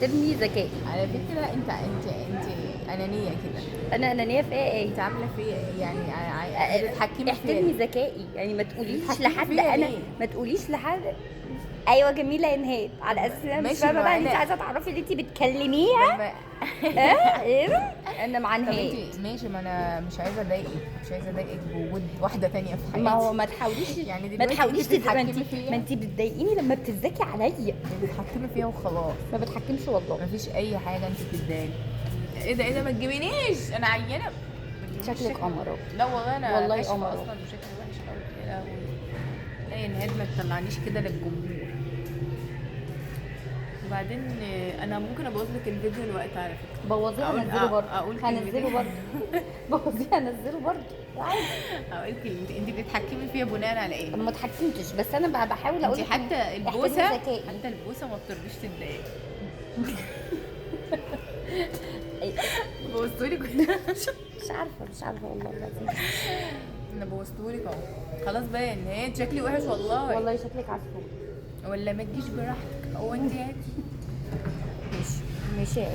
تبني ذكائي. على فكرة انت انانية كده. انا انانية في ايه؟ انت عاملة فيا ايه؟ يعني بتتحكمي فيا احترمي ليه؟ ذكائي، يعني ما تقوليش بتتحكمي لحد فيا انا ليه؟ ما تقوليش لحد. ايوه جميلة يا نهاد، على اساس ان انا مش ماشي، فاهمه ما بقى ان انت أنا- عايزه تعرفي اللي انت بتكلميها. لما- اه ايه انا مع طب نهاد. انت ماشي، ما انا مش عايزه اضايقك، مش عايزه اضايقك بوجود واحدة تانية في حياتي. ما هو ما تحاوليش، يعني ما دلوقتي تحاوليش انت ما انت بتتحكمي فيا. ما انت بتضايقيني لما بتتذاكي عليا. بتتحكمي فيا وخلاص. ما بتحكمش والله. مفيش اي حاجة انت بتداني. ايه ده ايه ده، ما تجيبينيش انا عيانه. ما تجيبينيش. شكلك قمر. لا والله انا والله كاشفة قمر. اصلا وشكلي وحش قوي. يا لهوي. لا يا نهاد ما تطلعنيش كده للجمهور. وبعدين انا ممكن ابوظ لك الفيديو الوقت على فكرة. بوظيه هنزله برضه. أقول هنزله كلمتين. برضه. بوظيه هنزله برضه عادي. اقول كلمتين. انت بتتحكمي فيها بناء على ايه؟ انا ما اتحكمتش، بس انا بقى بحاول اقول انت لك حتى احترمي البوسه، ذكائي. حتى البوسه ما بترضيش تتضايق. بوظتولي كل مش عارفه، مش عارفه والله العظيم. انا بوظتهولك اهو. خلاص بقى يا نهاد شكلي وحش والله. والله شكلك عسول. ولا ما تجيش براحتك، هو انت هاتي. ماشي ماشي.